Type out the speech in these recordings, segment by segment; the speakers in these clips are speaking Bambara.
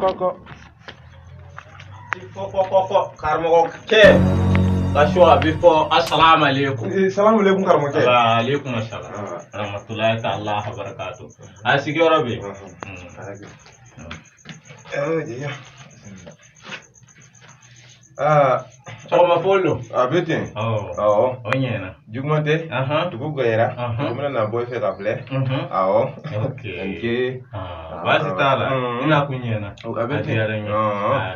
Kɔ kɔ. Kɔ kɔ kɔ kɔ karamɔgɔkɛ ka so a bɛ fɔ asalamu aleykum. Salamu aleykum karamɔgɔkɛ. Wa aleykum assalam. Rahmatulahi ta'ala wa barakatu. A sigiyɔrɔ bɛ yen. Aa. Sɔgɔma foli don. A bɛ ten. Awɔ. Awɔ. O ɲɛna. Juguman tɛ. Dugu gɛlɛyara. U bɛna na bɔ i fɛ ka filɛ. Awɔ. Ok. Ni ce. Baasi t'a la. I na kun ɲɛna. A bɛ ten. A diyara n ye.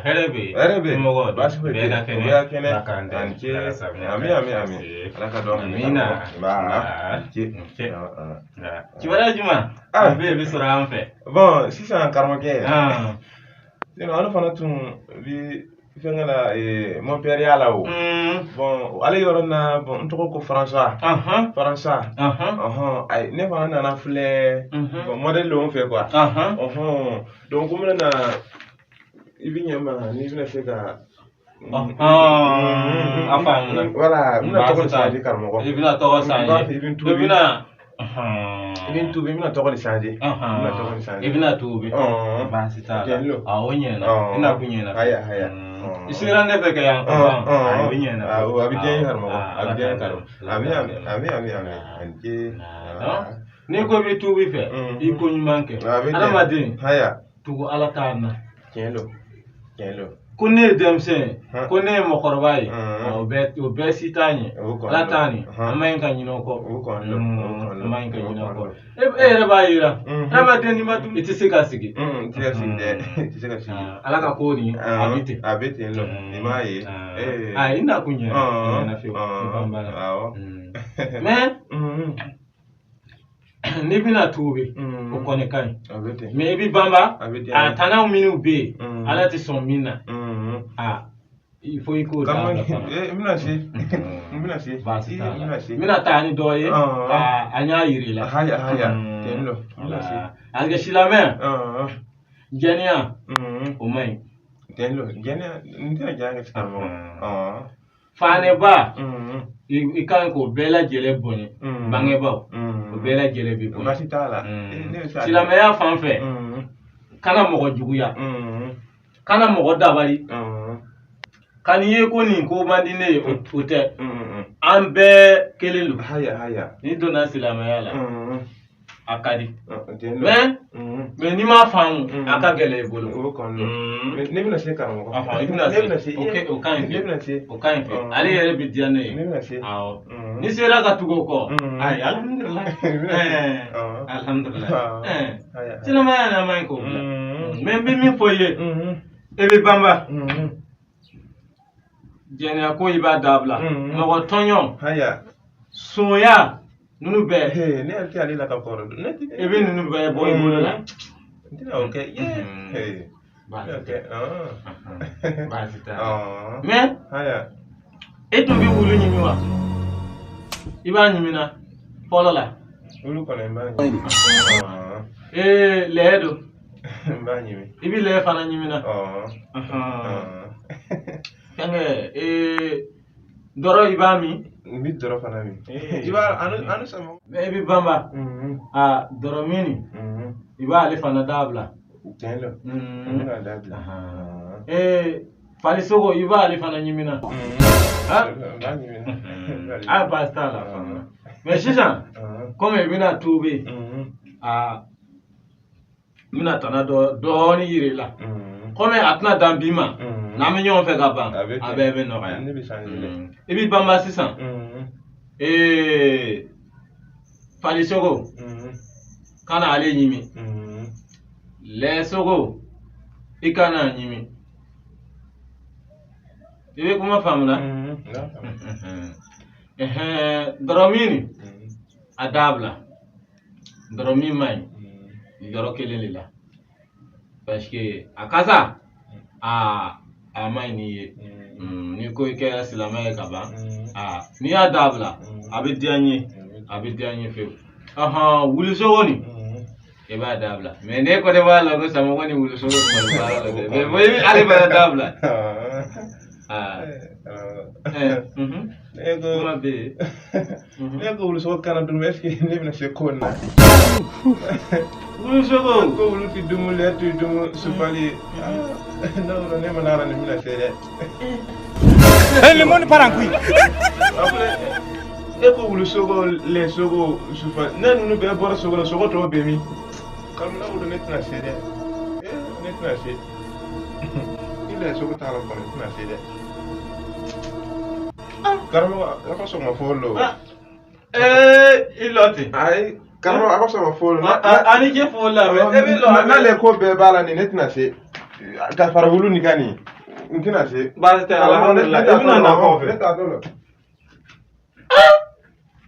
Hɛrɛ bɛ yen. Hɛrɛ bɛ yen. Somɔgɔw dun? Baasi foyi tɛ Bɛɛ yen. ka kɛnɛ. Bɛɛ ka kɛnɛ. Ala k'an A ni ce. Ala ka sababu Ami ami ami. Ala ka dɔn. Amina. Nba. A ni ce. Ni ce. Kibaruya jumɛn? Ah. Bɛ yen bɛ sɔrɔ an fɛ. Bon sisan karamɔgɔkɛ. Sinon ale fana tun bi fɛnkɛ la mon père y'a la o. Bon ale yɔrɔ na bon n tɔgɔ ko François. François. Ɔhɔn ayi ne fana nana filɛ. Bon modèle don n fɛ quoi. Ɔhɔn donc ko n bɛna na i bɛ ɲɛ n ma n'i bɛna se ka. A faamuna. Voilà n bɛna tɔgɔ de changer karamɔgɔ. I bɛna tɔgɔ changer. N b'a fɛ i bɛ n tuubi. I bɛna. I bɛ n tuubi n bɛna tɔgɔ de changer. N bɛna tɔgɔ de changer. I bɛna tuubi. Ɔn. Baasi t'a la. Tiɲɛ don. Awɔ o ɲɛna. I na kun ɲɛna. Haya haya. I sera ne fɛ kɛ yan. Ɔn O ɲɛna. Awɔ a bɛ diya n ye karamɔgɔ. A bɛ diya n ye karamɔgɔ. Ami ami ami ami ami. A ni ce. N'i ko i bɛ tuubi fɛ, i ko ɲuman kɛ. A bɛ ten. Adamaden. Haya. Tugu Ala ta na. Tiɲɛ don. Tiɲɛ don. Ko ne ye denmisɛn ye, ko ne ye mɔgɔkɔrɔba ye, o bɛɛ si t'a ɲɛ. O kɔni Ala t'a nin, don. an man ɲi ka ɲinɛ o kɔ. O kɔni don. O kɔni don. An man ɲi ka ɲinɛ o O kɔ. kɔni E yɛrɛ b'a yira, adamaden n'i ma tuubi, i tɛ se ka sigi. N tɛ se ka sigi dɛ. I tɛ se ka sigi. Ala ka ko nin, a bɛ ten. A bɛ ten nɔ. I m'a ye. Ayi, i na kun ɲɛna. I ɲɛna fiyewu. I ban b'a la. Awɔ. Mais n'i bɛna tuubi, o kɔni ka ɲi. A bɛ ten. Mais i bɛ banba, A bɛ ten. a tanaw minnu bɛ yen, Mm. Ala tɛ sɔn min na. Il faut i k'o dabila fana. Karamɔgɔ n bɛna se. N bɛna se. Baasi t'a la. N bɛna se. N bɛna taa ni dɔ ye ka a ɲɛ yir'i la. Haya haya. Tiɲɛ don. N bɛna se. Parce que silamɛ, jɛnɛya, o man ɲi. Tiɲɛ don. Jɛnɛya n tɛna jɛnɛya kɛ karamɔgɔ. Fanɛba, i ka ɲi k'o bɛɛ lajɛlen bonya. Bangebaaw, o bɛɛ lajɛlen bɛ bonya. Baasi t'a la. Ne bɛ se a Silamɛya fan fɛ, kana mɔgɔ juguya. Kana mɔgɔ dabali. Ka n'i ye ko nin ko man di ne ye, o tɛ. An bɛɛ kelen don. Haya haya. N'i donna silamɛya la, a ka di. Tiɲɛ don. Mais n'i m'a faamu, a ka gɛlɛn i bolo. O kɔni don. Ne bɛna se karamɔgɔ. Ɔhɔn, i bɛna se. Ne bɛna se. O ka ɲi Ne bɛna se. O ka ɲi fiyewu. Ale yɛrɛ bɛ diya ne ye. Ne bɛna se. Awɔ. N'i sera ka tugu o kɔ, ayi alihamudulilayi. Alihamudulilayi. Silamɛya yɛrɛ man ɲi k'o bila. Mais n bɛ min fɔ i ye, i bɛ banba. Jɛnɛya ko i b'a dabila. Mɔgɔ tɔɲɔ. Haya. Sonya ninnu bɛɛ. Ne yɛrɛ tɛ ale la ka kɔrɔ. I bɛ ninnu bɛɛ bɔ i bolo la. N tɛna o kɛ. Baasi tɛ. Baasi t'a la. Mais Haya. e tun bɛ wulu ɲimi wa? I b'a ɲimina fɔlɔ la. Wulu kɔni n b'a ɲimi. Ee lɛɛ don. N b'a ɲimi. I bɛ lɛɛ fana ɲimina. Fɛnkɛ dɔrɔ i b'a min. N bɛ dɔrɔ fana min. I b'a anu sama. Mais i bɛ banba. A dɔrɔ min nin, i b'ale fana dabila. Tiɲɛ don. N bɛna dabila. Falisogo i b'ale fana ɲimina. N b'a ɲimina. A baasi t'a la fana. Mais sisan, komi i bɛna tuubi, a n bɛna tana dɔ dɔɔnin yir'i la. Komi a tɛna dan bi ma, n'an bɛ ɲɔgɔn fɛ ka ban, a bɛɛ bɛ nɔgɔya. Ne bɛ changer dɛ. I bɛ banba sisan. Falisogo, kana ale ɲimi. Lɛsogo, i kana a ɲimi. I bɛ kuma faamu na? Dɔrɔ min nin, a dabila. Dɔrɔ min man ɲi yɔrɔ kelen de la. Parce que a kasa, a man ɲi n'i ye. N'i ko i kɛra silamɛ ye ka ban, n'i y'a dabila, a bɛ diya n ye. A bɛ diya n ye fewu. Wulusogo nin, i b'a dabila. Mais ne kɔni b'a la ko samako ni wulusogo kɔni baara la dɛ. Mais i bɛ ale fana dabila. Aa. Karamɔgɔ. Ne ko Kuma bɛ yen. Ne ko wulusogo kana dumuni, est ce que ne bɛna se ko in na? Wulusogo. Ko wulu ti dumu, lɛ ti dumu, sufali. Ne ko ne ma nara ne bɛna se dɛ. Le monde part en couille. Après, e ko wulusogo, lɛ sogo, sufali, ne ninnu bɛɛ bɔra sogo la, sogo tɔw bɛ min? Karamɔgɔ ko ne tɛna se dɛ. Ne tɛna se. Ni lɛ sogo t'a la kɔni, ne tɛna se dɛ. Karamɔgɔ, a ka sɔn ka fɔ lo. Ee, i lɔ ten. Ayi, karamɔgɔ, a ka sɔn ka fɔ lo. A ni ce foli la, mɛ e bɛ lɔ. N'ale ko bɛɛ b'a la nin, ne tɛna se. Ka fara wulu nin kan nin, n tɛna se. Baasi tɛ, alhamdulilah. I bɛna na kɔfɛ. Ne t'a dɔn.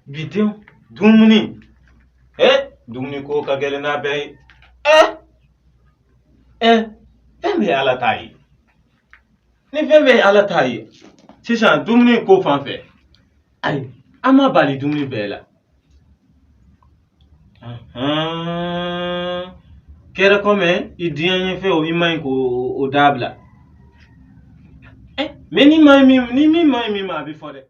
Bi denw, dumuni. Dumuni ko ka gɛlɛn n'a bɛɛ ye. Fɛn bɛɛ ye Ala ta ye. Ni fɛn bɛɛ ye Ala ta ye, sisan dumuni ko fan fɛ, ayi, an ma bali dumuni bɛɛ la. Kɛra kɔmi i diya ɲɛfɛ o, i man ɲi k'o dabila. Mɛ ni man ɲi min, ni min man ɲi min ma, a bɛ fɔ dɛ.